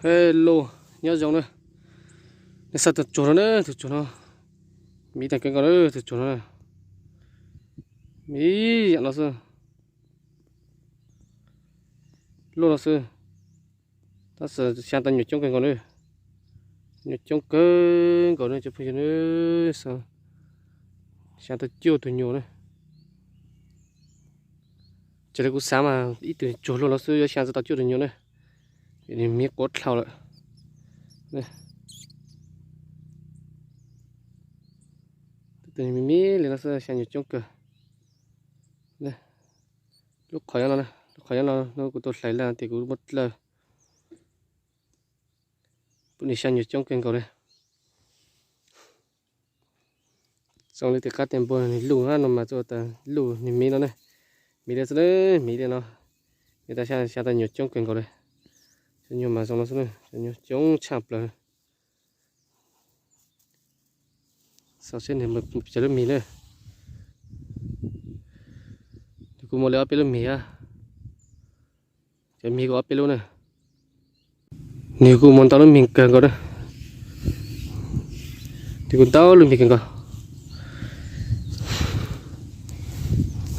Hello, nyob zoo na. Nej saib tus tsuag no na, tus tsuag no. Miv tag kawg nkaus na, tus tsuag no. Miv yam no xwb. Luaj no xwb. Tab sis xyaa tau nyuam coob kawg nkaus na. Nyuam coob kawg nkaus na cov phooj ywg na. Xyaa tau cuaj tug nyuam na. Raws li kuv xav mas ib tug tsuag luaj no xwb yuav xyaa tsis tau cuaj tug nyuam na. Nws miv quav dlhau lawm. Miv miv li no xwb xyaa nyuam coob kawg. Lub qhov nyob no, lub qhov nyob no kuv tau hlais laj tias kuv muab dlawj. Pub nws xyaa nyuam coob kawg nkaus li. Zoo li tias qab tias npua nws luj no mas txua tas luj nws miv no ne. Miv li xwb, miv li no. Miv tas xyaa tas nyuam coob kawg nkaus li. Cov nyuam mas zoo no xwb, cov nyuam coob tshaj plaws. Xav seb nws cov lub mis na. Nws kuj muaj li ob peb lub mis. Cov mis kuj ob peb lub na. Nws kuj muaj ntau lub mis kawg nkaus na. Nws kuj ntau lub mis kawg nkaus.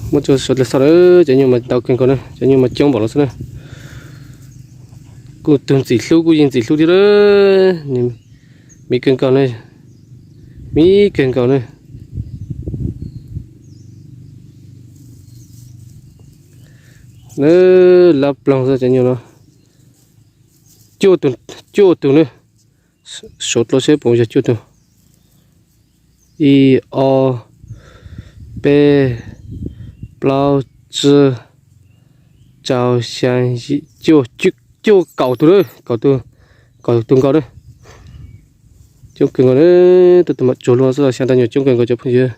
Muab tso suav dlawg xauj na, cov nyuj mas ntau kawg nkaus na, cov nyuj mas coob npaum no xwb na. Kuj tug ntxim hlub kuj yeej ntxim hlub thiab. Miv kawg nkaus na, miv kawg nkaus na. Lab ploog xwb cov nyuj no. Cuaj tug, cuaj tug na. Suav dlawg seb puas yog cuaj tug. Ib, ob, peb, plaub, tsib, rau, xyaa, yim, cuaj, cuaj, kaum tug na, kaum tug, kaum tug nkaus na. Coob kawg nkaus na, tuaj tus mam tsuag luaj xwb los xyaa tau nyuam coob kawg nkaus cov phooj ywg.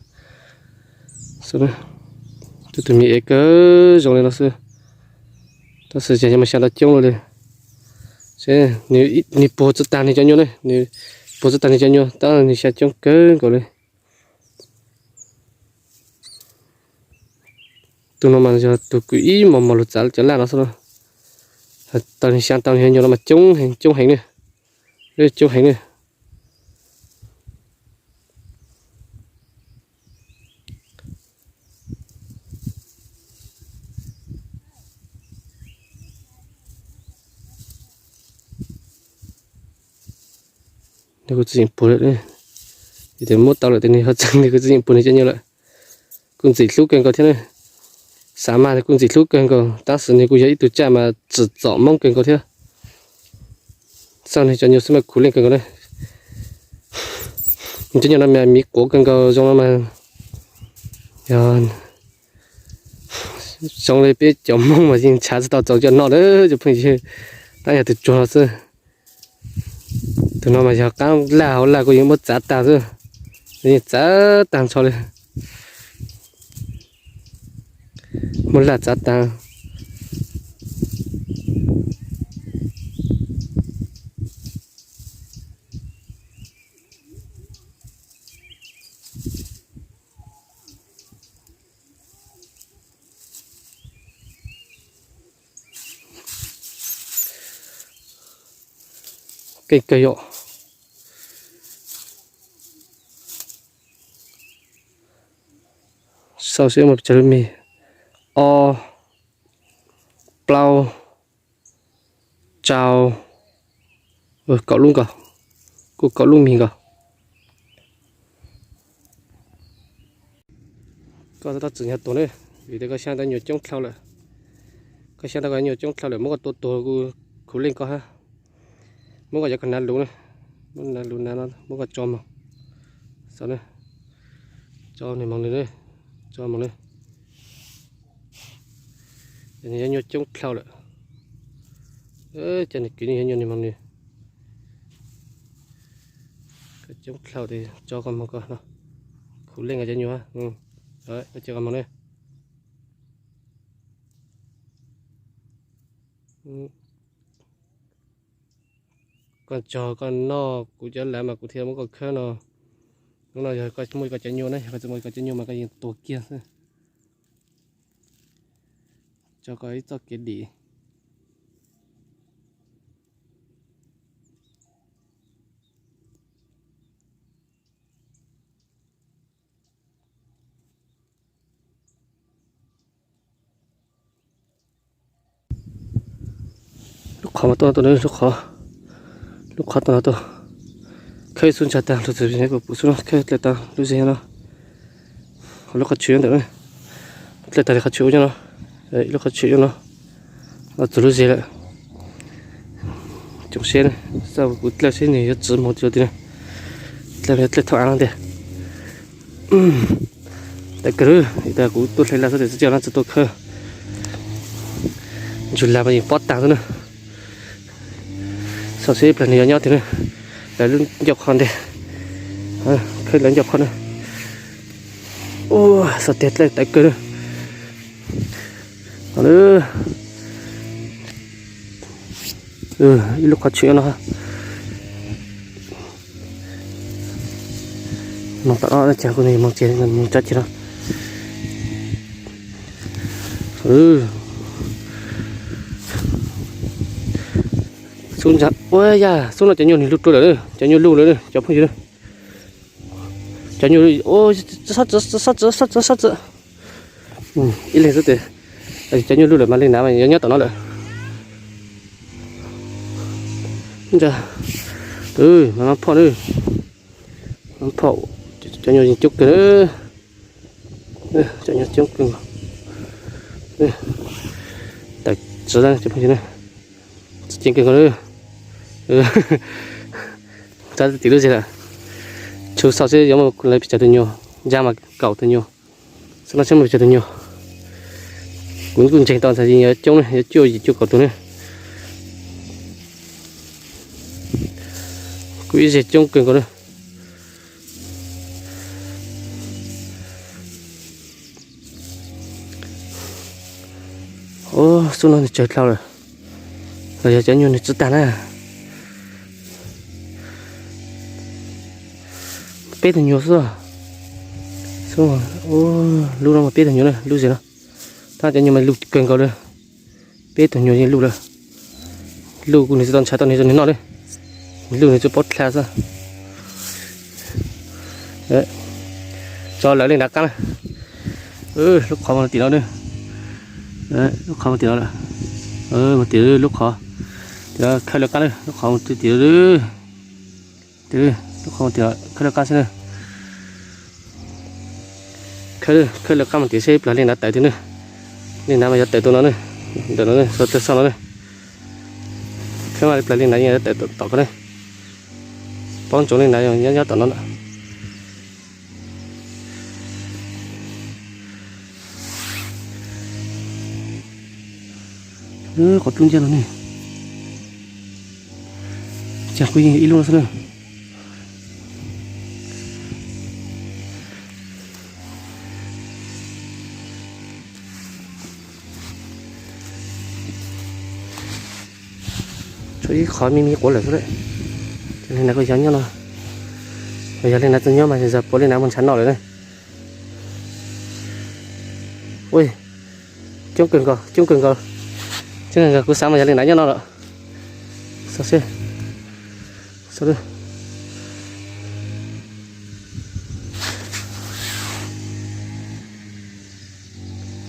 Tuaj tus miv ev kawg zoo li no xwb. Tab sis ces yog mas xyaa tau coob luaj li. Nws puag tsis tag nws cov nyuj na, nws puag tsis tag nws cov nyuj tab nws xyaa coob kawg nkaus li. Tus no mas yog tus kuv ib mos mos lug txav cov laj no xwb na. Tau nws xyaa tau nws cov nyuj no mas coob heev, coob heev na, coob heev na. Nws kuj tsis yeem puag lawm, vim tias muab tau lawm tias nws ho txeeg nws kuj tsis yeem puag nws cov nyuj lawm. Kuj ntxim hlub kawg nkaus thiab na. Xav mas nws kuj ntxim hlub kawg nkaus tab sis nws kuj yog ib tug tsaj mas tsim txom Hmoob kawg nkaus thiab. Xauj nws cov nyuj xwb mas khuv leej kawg nkaus na. Nws cov nyuj no mas miv quav kawg nkaus zoo no mas yog zoo li peb cov Hmoob mas yeej ntshav tsis tau txaus coj noj lawm cov phooj ywg, tab yog tus tsuag no xwb. Tus no mas yog qaab laj hauv laj kuj yeej muab txav tag xwb, yeej txav tag nrho li. Muab laj txav tag. Keej kawg yom. Xauj seb muaj pes tsawg lub mis. Ob, plaub, rau, kaum lub nkaus, kuj kaum lub mis nkaus. Koj tab tom txwm yog tuag na, vim tias koj xyaa tau nyuam coob dlhau lawm. Koj xyaa tau koj nyuam coob dlhau lawm, muab koj tua tuag kuj khuv leej koj hab. Muab koj cov koj nav lus na, muab nav lus nav no muab koj tso moog. Xauj na, tso nws moog nws na, tso moog na. Nws yog nyuam coob dlhau lawm. Cov nws kwv nws yog nyuam nws moog nws. Koj coob dlhau tias tso koj moog koj no. Khuv leej koj cov nyuam, koj coj koj moog na. Koj tso koj noj kuv cov lav mas kuv thiaj muab koj khawb no. Hnub no yog koj muaj koj cov nyuam na, yog koj tsis muaj koj cov nyuam mas koj yeej tuag kiag xwb. Tso koj ib txoj kev dim. Lub qhov mas tuaj no tuaj na, lub qhov, lub qhov tuaj no tuaj. Khawb xub ntsa tag lug txug, pum xub no khawb dlej tau lub zig no. Ho lub qhov tshwm ntawm na, dlej tag li qhov tshwm ua nyob no, ib lub qhov tshwm nyob no, txug lub zig lawm. Coom seb, kuv dlej seb nws yuav txwv moog tsis tau ti na. Dlej, dlej thaum av no tiag. Tawm kawg, tas kuv tuaj hle laj xwb tes txi no tsi tuaj khawb. Ntsug lag mas yeej pob taag xwb na. Xauj seb ib plag nws yuav nyob twg na. Lawv lub ncauj qhov ntej, khawb lawv ncauj qhov na. Ua, xauj tiag dlej tawv kawg na. Ib lub qhov tshwm no. Moog tom no ces kuv moog tsev, moog tso tsev no. Xub ntsa, ua yaj, xub no cov nyuj nws luj rua lawm, cov nyuj luj lawm, cov phooj ywg. Cov nyuj, sab txwv, sab txwv, sab txwv, sab txwv. Ib leeg xwb tes, cov nyuj luj lawm mas li nav mas yuav nyob tom no lawm. Ntsa, mas phom na, phom, cov nyuj yeej coob kawg na, cov nyuj coob kawg. Tawm txwv na cov phooj ywg na, txwv ceev kawg nkaus na. Txav tim lub zig lawm, tshub xauj seb yuav muaj lawv pes tsawg tug nyuj, ntsa mas kaum tug nyuj. Xwb no seb muaj pes tsawg tug nyuj. Kuv kuj ntseeg tau ntxhais yuav coob na, yuav cuaj yim cuaj kaum tug na. Kuj ib zig coob kawg nkaus na. Xub no nws tsawg dlhau lawm, los yog cov nyuj nws txwv tag na. Peb tug nyuj xwb. Lub no mas peb tug nyuj na, lub zig no. Tab cov nyuj mas luj kawg nkaus li. Peb tug nyuj yeej luj lawm. Luj kuj nws tsis tau ntshaw tau nws rau nws noj li. Luj nws tsuas paub dlha xwb. Tso lawv li nrav qab na. Lub qhov mas tim no na. Lub qhov mas tim no lawm. Mas tim lub qhov, tim no khawb lawv qab na, lub qhov tim, tim, lub qhov tim khawb lawv qab xwb na. Khawb, khawb lawv qab mas tim seb ib plag li nav tawm twg na. Li nav mas yuav tawm tau no na. Ntawm no na, xauj no na. Khawb mas ib plag li nav yuav tawm tom ko na. Paub ntsoov li nav nyob nyob tom no na. Qhov dlub nciab no ne. Cas kuj yeej ib lub no xwb na. Tshuav ib qhov me me quav lawm xwb lawm. Ces li nav kuj yog nyob no. Yog li nav tsis nyob mas yog puav li nav mus ntshav noj lawm na. Ui, coob kawg nkaus, coob kawg nkaus. Coob kawg nkaus, kuv xav mas yog li nav nyob no lawm. Xauj seb.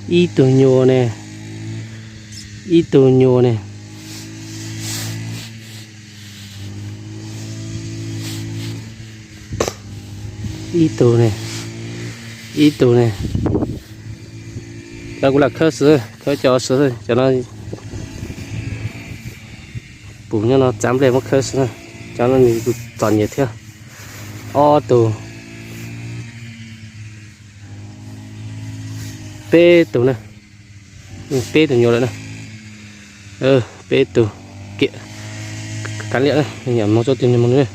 Ib tug nyuj ne, ib tug nyuj ne, ib tug ne, ib tug ne. Lawv kuv lam khawb xwb, khawb cov xwb, cov no pum nyob no txav nplej muab khawb xwb, cov no nws kuj txom nyem thiab. Ob tug, peb tug na, peb tug nyuam lawm na. Peb tug kiam kav liam na, nyam moog tso tig moog na.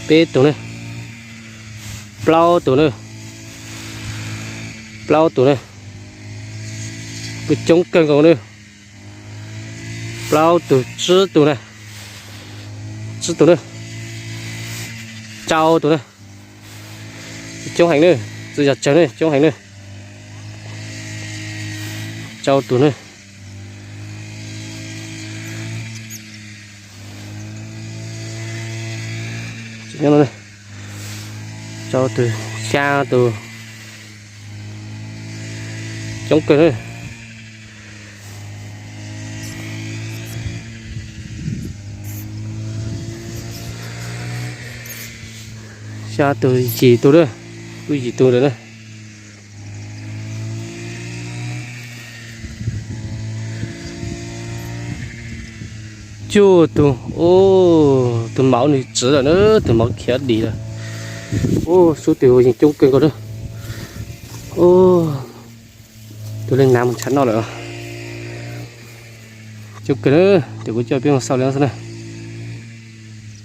Peb tug na, plaub tug na, plaub tug na, kuj coob kawg nkaus na. Plaub tug, tsib tug na, tsib tug na, rau tug na. Coob heev na, txwv yog tsawg na, coob heev na. Rau tug na. Rau tug, xya tug. Coob kawg na. Xya tug yim tug na, kuj yim tug lawm na. Cuaj tug, tus mauv nws txwv lawm na, tus mauv khiav dim lawm. Ub, sub twg yeej coob kawg nkaus na. Ub, tus leej nav mus ntshav noj lawm. Coob kawg na, ces kuv coj peb mus xauj li no xwb na.